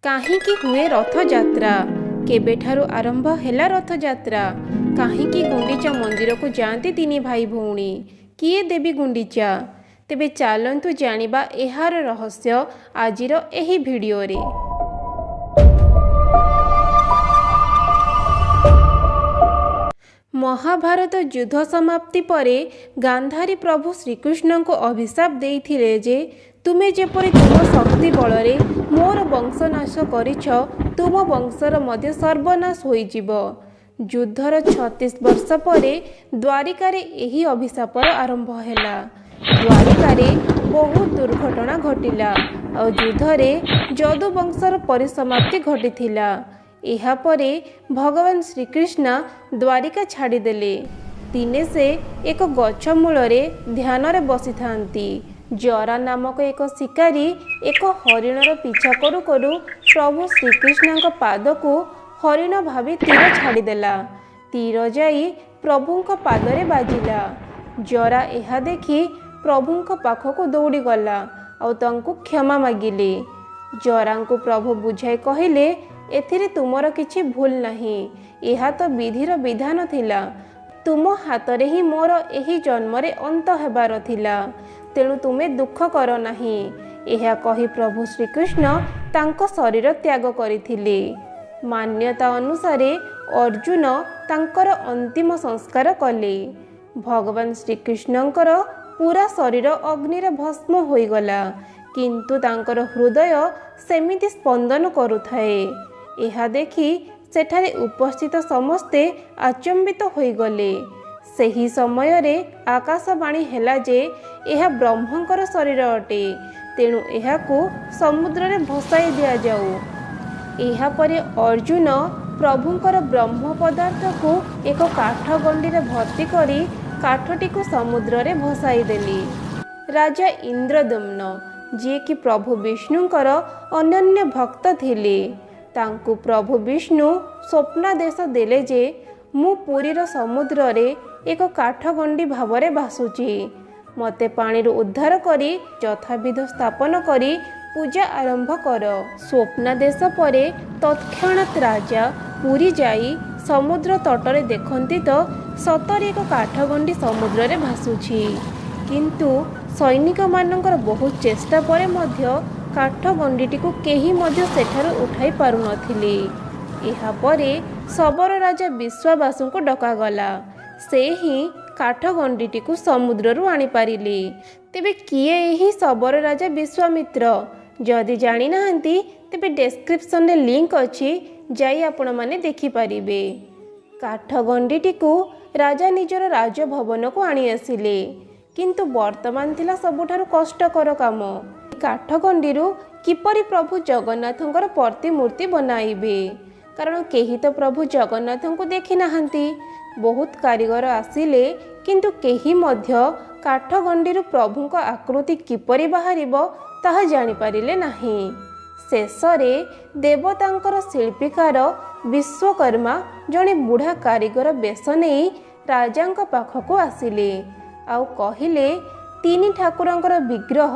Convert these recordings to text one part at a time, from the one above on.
କାହିଁକି ହୁଏ ରଥଯାତ୍ରା? କେବେଠାରୁ ଆରମ୍ଭ ହେଲା ରଥଯାତ୍ରା? କାହିଁକି ଗୁଣ୍ଡିଚା ମନ୍ଦିରକୁ ଯାଆନ୍ତି ତିନି ଭାଇ ଭଉଣୀ? କିଏ ଦେବୀ ଗୁଣ୍ଡିଚା? ତେବେ ଚାଲନ୍ତୁ ଜାଣିବା ଏହାର ରହସ୍ୟ ଆଜିର ଏହି ଭିଡ଼ିଓରେ। ମହାଭାରତ ଯୁଦ୍ଧ ସମାପ୍ତି ପରେ ଗାନ୍ଧାରୀ ପ୍ରଭୁ ଶ୍ରୀକୃଷ୍ଣଙ୍କୁ ଅଭିଶାପ ଦେଇଥିଲେ ଯେ ତୁମେ ଯେପରି ତୁମ ଶକ୍ତି ବଳରେ ମୋର ବଂଶ ନାଶ କରିଛ, ତୁମ ବଂଶର ମଧ୍ୟ ସର୍ବନାଶ ହୋଇଯିବ। ଯୁଦ୍ଧର 36 ବର୍ଷ ପରେ ଦ୍ୱାରିକାରେ ଏହି ଅଭିଶାପର ଆରମ୍ଭ ହେଲା। ଦ୍ୱାରିକାରେ ବହୁତ ଦୁର୍ଘଟଣା ଘଟିଲା ଆଉ ଯୁଦ୍ଧରେ ଯଦୁବଂଶର ପରିସମାପ୍ତି ଘଟିଥିଲା। ଏହାପରେ ଭଗବାନ ଶ୍ରୀକୃଷ୍ଣ ଦ୍ୱାରିକା ଛାଡ଼ିଦେଲେ। ଦିନେ ସେ ଏକ ଗଛ ମୂଳରେ ଧ୍ୟାନରେ ବସିଥାନ୍ତି। ଜରା ନାମକ ଏକ ଶିକାରୀ ଏକ ହରିଣର ପିଛା କରୁ କରୁ ପ୍ରଭୁ ଶ୍ରୀକୃଷ୍ଣଙ୍କ ପାଦକୁ ହରିଣ ଭାବି ତୀର ଛାଡ଼ିଦେଲା। ତୀର ଯାଇ ପ୍ରଭୁଙ୍କ ପାଦରେ ବାଜିଲା। ଜରା ଏହା ଦେଖି ପ୍ରଭୁଙ୍କ ପାଖକୁ ଦୌଡ଼ିଗଲା ଆଉ ତାଙ୍କୁ କ୍ଷମା ମାଗିଲେ। ଜରାଙ୍କୁ ପ୍ରଭୁ ବୁଝାଇ କହିଲେ, ଏଥିରେ ତୁମର କିଛି ଭୁଲ ନାହିଁ, ଏହା ତ ବିଧିର ବିଧାନ ଥିଲା। ତୁମ ହାତରେ ହିଁ ମୋର ଏହି ଜନ୍ମରେ ଅନ୍ତ ହେବାର ଥିଲା, ତେଣୁ ତୁମେ ଦୁଃଖ କର ନାହିଁ। ଏହା କହି ପ୍ରଭୁ ଶ୍ରୀକୃଷ୍ଣ ତାଙ୍କ ଶରୀର ତ୍ୟାଗ କରିଥିଲେ। ମାନ୍ୟତା ଅନୁସାରେ ଅର୍ଜୁନ ତାଙ୍କର ଅନ୍ତିମ ସଂସ୍କାର କଲେ। ଭଗବାନ ଶ୍ରୀକୃଷ୍ଣଙ୍କର ପୁରା ଶରୀର ଅଗ୍ନିରେ ଭସ୍ମ ହୋଇଗଲା, କିନ୍ତୁ ତାଙ୍କର ହୃଦୟ ସେମିତି ସ୍ପନ୍ଦନ କରୁଥାଏ। ଏହା ଦେଖି ସେଠାରେ ଉପସ୍ଥିତ ସମସ୍ତେ ଆଚମ୍ବିତ ହୋଇଗଲେ। ସେହି ସମୟରେ ଆକାଶବାଣୀ ହେଲା ଯେ ଏହା ବ୍ରହ୍ମଙ୍କର ଶରୀର ଅଟେ, ତେଣୁ ଏହାକୁ ସମୁଦ୍ରରେ ଭସାଇ ଦିଆଯାଉ। ଏହାପରେ ଅର୍ଜୁନ ପ୍ରଭୁଙ୍କର ବ୍ରହ୍ମ ପଦାର୍ଥକୁ ଏକ କାଠ ଗଣ୍ଡିରେ ଭର୍ତ୍ତି କରି କାଠଟିକୁ ସମୁଦ୍ରରେ ଭସାଇ ଦେଲେ। ରାଜା ଇନ୍ଦ୍ରଦ୍ୟୁମ୍ନ, ଯିଏକି ପ୍ରଭୁ ବିଷ୍ଣୁଙ୍କର ଅନନ୍ୟ ଭକ୍ତ ଥିଲେ, ତାଙ୍କୁ ପ୍ରଭୁ ବିଷ୍ଣୁ ସ୍ୱପ୍ନାଦେଶ ଦେଲେ ଯେ ମୁଁ ପୁରୀର ସମୁଦ୍ରରେ ଏକ କାଠଗଣ୍ଡି ଭାବରେ ଭାସୁଛି, ମୋତେ ପାଣିରୁ ଉଦ୍ଧାର କରି ଯଥାବିଧ ସ୍ଥାପନ କରି ପୂଜା ଆରମ୍ଭ କର। ସ୍ୱପ୍ନାଦେଶ ପରେ ତତ୍କ୍ଷଣାତ୍ ରାଜା ପୁରୀ ଯାଇ ସମୁଦ୍ର ତଟରେ ଦେଖନ୍ତି ତ ସତରେ ଏକ କାଠଗଣ୍ଡି ସମୁଦ୍ରରେ ଭାସୁଛି। କିନ୍ତୁ ସୈନିକମାନଙ୍କର ବହୁତ ଚେଷ୍ଟା ପରେ ମଧ୍ୟ କାଠଗଣ୍ଡିଟିକୁ କେହି ମଧ୍ୟ ସେଠାରୁ ଉଠାଇ ପାରୁନଥିଲେ। ଏହାପରେ ଶବର ରାଜା ବିଶ୍ୱାବାସୁଙ୍କୁ ଡକାଗଲା। ସେ ହିଁ କାଠଗଣ୍ଡିଟିକୁ ସମୁଦ୍ରରୁ ଆଣିପାରିଲେ। ତେବେ କିଏ ଏହି ଶବର ରାଜା ବିଶ୍ୱାମିତ୍ର? ଯଦି ଜାଣିନାହାନ୍ତି ତେବେ ଡେସ୍କ୍ରିପସନରେ ଲିଙ୍କ ଅଛି, ଯାଇ ଆପଣମାନେ ଦେଖିପାରିବେ। କାଠଗଣ୍ଡିଟିକୁ ରାଜା ନିଜର ରାଜଭବନକୁ ଆଣି ଆସିଲେ। କିନ୍ତୁ ବର୍ତ୍ତମାନ ଥିଲା ସବୁଠାରୁ କଷ୍ଟକର କାମ, କାଠଗଣ୍ଡିରୁ କିପରି ପ୍ରଭୁ ଜଗନ୍ନାଥଙ୍କର ପ୍ରତିମୂର୍ତ୍ତି ବନାଇବେ? କାରଣ କେହି ତ ପ୍ରଭୁ ଜଗନ୍ନାଥଙ୍କୁ ଦେଖିନାହାନ୍ତି। ବହୁତ କାରିଗର ଆସିଲେ, କିନ୍ତୁ କେହି ମଧ୍ୟ କାଠଗଣ୍ଡିରୁ ପ୍ରଭୁଙ୍କ ଆକୃତି କିପରି ବାହାରିବ ତାହା ଜାଣିପାରିଲେ ନାହିଁ। ଶେଷରେ ଦେବତାଙ୍କର ଶିଳ୍ପୀକାର ବିଶ୍ୱକର୍ମା ଜଣେ ବୁଢ଼ା କାରିଗର ବେଶ ନେଇ ରାଜାଙ୍କ ପାଖକୁ ଆସିଲେ ଆଉ କହିଲେ, ତିନି ଠାକୁରଙ୍କର ବିଗ୍ରହ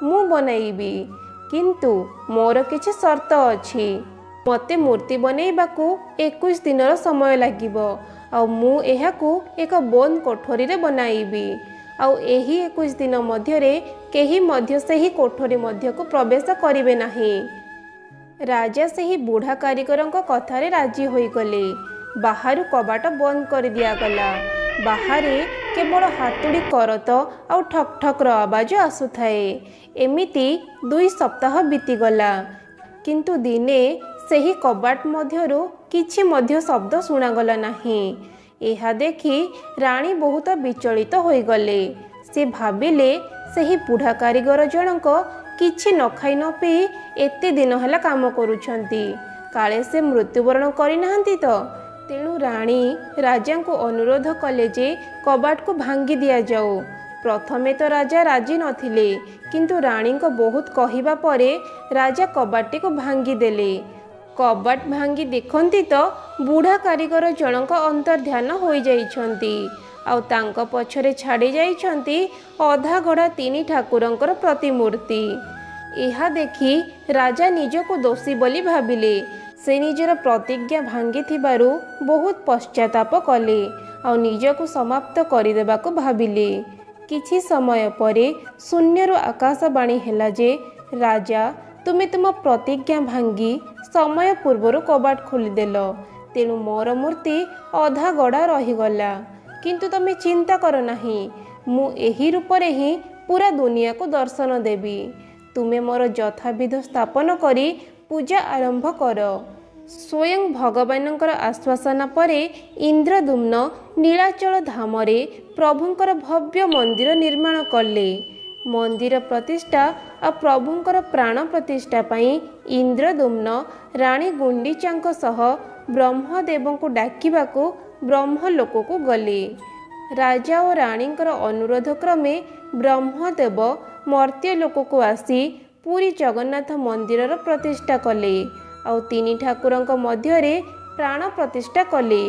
ମୁଁ ବନାଇବି, କିନ୍ତୁ ମୋର କିଛି ସର୍ତ୍ତ ଅଛି। ମୋତେ ମୂର୍ତ୍ତି ବନେଇବାକୁ 21 ଦିନର ସମୟ ଲାଗିବ ଆଉ ମୁଁ ଏହାକୁ ଏକ ବନ୍ଦ କୋଠରୀରେ ବନାଇବି, ଆଉ ଏହି 21 ଦିନ ମଧ୍ୟରେ କେହି ମଧ୍ୟ ସେହି କୋଠରୀ ମଧ୍ୟକୁ ପ୍ରବେଶ କରିବେ ନାହିଁ। ରାଜା ସେହି ବୁଢ଼ା କାରିଗରଙ୍କ କଥାରେ ରାଜି ହୋଇଗଲେ। ବାହାରୁ କବାଟ ବନ୍ଦ କରିଦିଆଗଲା। ବାହାରେ କେବଳ ହାତୁଡ଼ି କରତ ଆଉ ଠକ୍ ଠକ୍ର ଆବାଜ ଆସୁଥାଏ। ଏମିତି 2 ସପ୍ତାହ ବିତିଗଲା, କିନ୍ତୁ ଦିନେ ସେହି କବାଟ ମଧ୍ୟରୁ କିଛି ମଧ୍ୟ ଶବ୍ଦ ଶୁଣାଗଲା ନାହିଁ। ଏହା ଦେଖି ରାଣୀ ବହୁତ ବିଚଳିତ ହୋଇଗଲେ। ସେ ଭାବିଲେ ସେହି ବୁଢ଼ା କାରିଗର ଜଣକ କିଛି ନ ଖାଇ ନ ପିଇ ଏତେ ଦିନ ହେଲା କାମ କରୁଛନ୍ତି, କାଳେ ସେ ମୃତ୍ୟୁବରଣ କରିନାହାନ୍ତି ତ? ତେଣୁ ରାଣୀ ରାଜାଙ୍କୁ ଅନୁରୋଧ କଲେ ଯେ କବାଟକୁ ଭାଙ୍ଗି ଦିଆଯାଉ। ପ୍ରଥମେ ତ ରାଜା ରାଜି ନଥିଲେ, କିନ୍ତୁ ରାଣୀଙ୍କ ବହୁତ କହିବା ପରେ ରାଜା କବାଟଟିକୁ ଭାଙ୍ଗିଦେଲେ। କବାଟ ଭାଙ୍ଗି ଦେଖନ୍ତି ତ ବୁଢ଼ା କାରିଗର ଜଣଙ୍କ ଅନ୍ତର୍ଧ୍ୟାନ ହୋଇଯାଇଛନ୍ତି ଆଉ ତାଙ୍କ ପଛରେ ଛାଡ଼ି ଯାଇଛନ୍ତି ଅଧା ଗଢ଼ା ତିନି ଠାକୁରଙ୍କର ପ୍ରତିମୂର୍ତ୍ତି। ଏହା ଦେଖି ରାଜା ନିଜକୁ ଦୋଷୀ ବୋଲି ଭାବିଲେ। ସେ ନିଜର ପ୍ରତିଜ୍ଞା ଭାଙ୍ଗିଥିବାରୁ ବହୁତ ପଶ୍ଚାତାପ କଲେ ଆଉ ନିଜକୁ ସମାପ୍ତ କରିଦେବାକୁ ଭାବିଲେ। କିଛି ସମୟ ପରେ ଶୂନ୍ୟରୁ ଆକାଶବାଣୀ ହେଲା ଯେ, ରାଜା, ତୁମେ ତୁମ ପ୍ରତିଜ୍ଞା ଭାଙ୍ଗି ସମୟ ପୂର୍ବରୁ କବାଟ ଖୋଲିଦେଲ, ତେଣୁ ମୋର ମୂର୍ତ୍ତି ଅଧା ଗଡ଼ା ରହିଗଲା। କିନ୍ତୁ ତମେ ଚିନ୍ତା କର ନାହିଁ, ମୁଁ ଏହି ରୂପରେ ହିଁ ପୁରା ଦୁନିଆକୁ ଦର୍ଶନ ଦେବି। ତୁମେ ମୋର ଯଥାବିଧ ସ୍ଥାପନ କରି ପୂଜା ଆରମ୍ଭ କର। ସ୍ୱୟଂ ଭଗବାନଙ୍କର ଆଶ୍ୱାସନା ପରେ ଇନ୍ଦ୍ରଦ୍ୟୁମ୍ନ ନୀଳାଚଳ ଧାମରେ ପ୍ରଭୁଙ୍କର ଭବ୍ୟ ମନ୍ଦିର ନିର୍ମାଣ କଲେ। ମନ୍ଦିର ପ୍ରତିଷ୍ଠା ଆଉ ପ୍ରଭୁଙ୍କର ପ୍ରାଣ ପ୍ରତିଷ୍ଠା ପାଇଁ ଇନ୍ଦ୍ରଦ୍ୟୁମ୍ନ ରାଣୀ ଗୁଣ୍ଡିଚାଙ୍କ ସହ ବ୍ରହ୍ମଦେବଙ୍କୁ ଡାକିବାକୁ ବ୍ରହ୍ମଲୋକକୁ ଗଲେ। ରାଜା ଓ ରାଣୀଙ୍କର ଅନୁରୋଧ କ୍ରମେ ବ୍ରହ୍ମଦେବ ମର୍ତ୍ତ୍ୟଲୋକକୁ ଆସି ପୁରୀ ଜଗନ୍ନାଥ ମନ୍ଦିରର ପ୍ରତିଷ୍ଠା କଲେ ଆଉ ତିନି ଠାକୁରଙ୍କ ମଧ୍ୟରେ ପ୍ରାଣ ପ୍ରତିଷ୍ଠା କଲେ।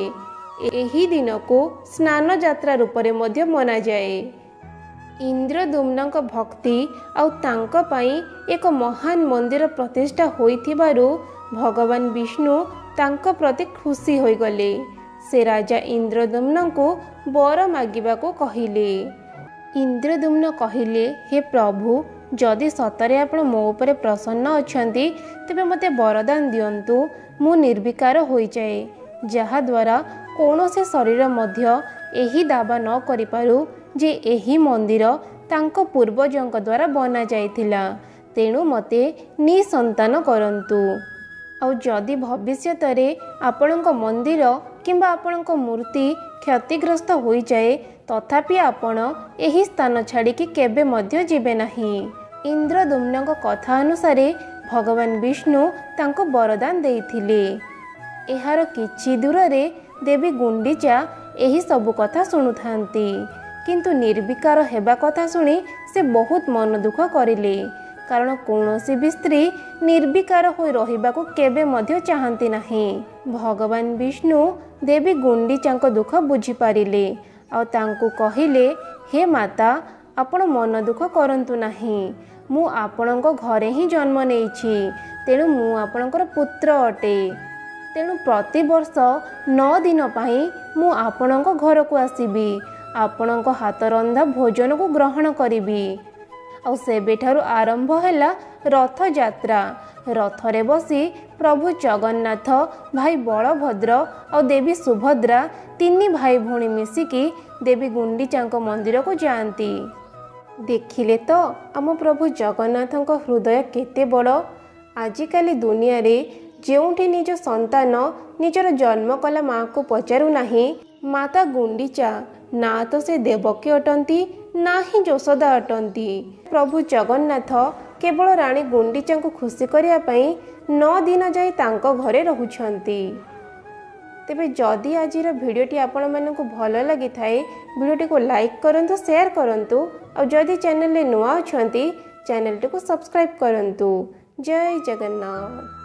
ଏହି ଦିନକୁ ସ୍ନାନ ଯାତ୍ରା ରୂପରେ ମଧ୍ୟ ମନାଯାଏ। ଇନ୍ଦ୍ରଦ୍ୟୁମ୍ନଙ୍କ ଭକ୍ତି ଆଉ ତାଙ୍କ ପାଇଁ ଏକ ମହାନ ମନ୍ଦିର ପ୍ରତିଷ୍ଠା ହୋଇଥିବାରୁ ଭଗବାନ ବିଷ୍ଣୁ ତାଙ୍କ ପ୍ରତି ଖୁସି ହୋଇଗଲେ। ସେ ରାଜା ଇନ୍ଦ୍ରଦ୍ୟୁମ୍ନଙ୍କୁ ବର ମାଗିବାକୁ କହିଲେ। ଇନ୍ଦ୍ରଦ୍ୟୁମ୍ନ କହିଲେ, ହେ ପ୍ରଭୁ, ଯଦି ସତରେ ଆପଣ ମୋ ଉପରେ ପ୍ରସନ୍ନ ଅଛନ୍ତି, ତେବେ ମୋତେ ବରଦାନ ଦିଅନ୍ତୁ ମୁଁ ନିର୍ବିକାର ହୋଇଯାଏ, ଯାହାଦ୍ୱାରା କୌଣସି ଶରୀର ମଧ୍ୟ ଏହି ଦାବା ନ କରିପାରୁ ଯେ ଏହି ମନ୍ଦିର ତାଙ୍କ ପୂର୍ବଜଙ୍କ ଦ୍ୱାରା ବନାଯାଇଥିଲା। ତେଣୁ ମୋତେ ନିସନ୍ତାନ କରନ୍ତୁ। ଆଉ ଯଦି ଭବିଷ୍ୟତରେ ଆପଣଙ୍କ ମନ୍ଦିର କିମ୍ବା ଆପଣଙ୍କ ମୂର୍ତ୍ତି କ୍ଷତିଗ୍ରସ୍ତ ହୋଇଯାଏ, ତଥାପି ଆପଣ ଏହି ସ୍ଥାନ ଛାଡ଼ିକି କେବେ ମଧ୍ୟ ଯିବେ ନାହିଁ। ଇନ୍ଦ୍ରଦ୍ୟୁମ୍ନଙ୍କ କଥା ଅନୁସାରେ ଭଗବାନ ବିଷ୍ଣୁ ତାଙ୍କୁ ବରଦାନ ଦେଇଥିଲେ। ଏହାର କିଛି ଦୂରରେ ଦେବୀ ଗୁଣ୍ଡିଚା ଏହି ସବୁ କଥା ଶୁଣୁଥାନ୍ତି, କିନ୍ତୁ ନିର୍ବିକାର ହେବା କଥା ଶୁଣି ସେ ବହୁତ ମନ ଦୁଃଖ କରିଲେ, କାରଣ କୌଣସି ବି ସ୍ତ୍ରୀ ନିର୍ବିକାର ହୋଇ ରହିବାକୁ କେବେ ମଧ୍ୟ ଚାହାନ୍ତି ନାହିଁ। ଭଗବାନ ବିଷ୍ଣୁ ଦେବୀ ଗୁଣ୍ଡିଚାଙ୍କ ଦୁଃଖ ବୁଝିପାରିଲେ ଆଉ ତାଙ୍କୁ କହିଲେ, ହେ ମାତା, ଆପଣ ମନ ଦୁଃଖ କରନ୍ତୁ ନାହିଁ। ମୁଁ ଆପଣଙ୍କ ଘରେ ହିଁ ଜନ୍ମ ନେଇଛି, ତେଣୁ ମୁଁ ଆପଣଙ୍କର ପୁତ୍ର ଅଟେ। ତେଣୁ ପ୍ରତିବର୍ଷ 9 ଦିନ ପାଇଁ ମୁଁ ଆପଣଙ୍କ ଘରକୁ ଆସିବି, ଆପଣଙ୍କ ହାତ ରନ୍ଧା ଭୋଜନକୁ ଗ୍ରହଣ କରିବି। ଆଉ ସେବେଠାରୁ ଆରମ୍ଭ ହେଲା ରଥଯାତ୍ରା। ରଥରେ ବସି ପ୍ରଭୁ ଜଗନ୍ନାଥ, ଭାଇ ବଳଭଦ୍ର ଆଉ ଦେବୀ ସୁଭଦ୍ରା ତିନି ଭାଇ ଭଉଣୀ ମିଶିକି ଦେବୀ ଗୁଣ୍ଡିଚାଙ୍କ ମନ୍ଦିରକୁ ଯାଆନ୍ତି। ଦେଖିଲେ ତ ଆମ ପ୍ରଭୁ ଜଗନ୍ନାଥଙ୍କ ହୃଦୟ କେତେ ବଡ଼। ଆଜିକାଲି ଦୁନିଆରେ ଯେଉଁଠି ନିଜ ସନ୍ତାନ ନିଜର ଜନ୍ମ କଲା ମାଆକୁ ପଚାରୁନାହିଁ, ମାତା ଗୁଣ୍ଡିଚା ନା ତ ସେ ଦେବକୀ ଅଟନ୍ତି ନା ହିଁ ଯଶୋଦା ଅଟନ୍ତି। ପ୍ରଭୁ ଜଗନ୍ନାଥ କେବଳ ରାଣୀ ଗୁଣ୍ଡିଚାଙ୍କୁ ଖୁସି କରିବା ପାଇଁ 9 ଦିନ ଯାଇ ତାଙ୍କ ଘରେ ରହୁଛନ୍ତି। ତେବେ ଯଦି ଆଜିର ଭିଡ଼ିଓଟି ଆପଣମାନଙ୍କୁ ଭଲ ଲାଗିଥାଏ, ଭିଡ଼ିଓଟିକୁ ଲାଇକ୍ କରନ୍ତୁ, ସେୟାର କରନ୍ତୁ, ଆଉ ଯଦି ଚ୍ୟାନେଲରେ ନୂଆ ଅଛନ୍ତି ଚ୍ୟାନେଲଟିକୁ ସବସ୍କ୍ରାଇବ୍ କରନ୍ତୁ। ଜୟ ଜଗନ୍ନାଥ।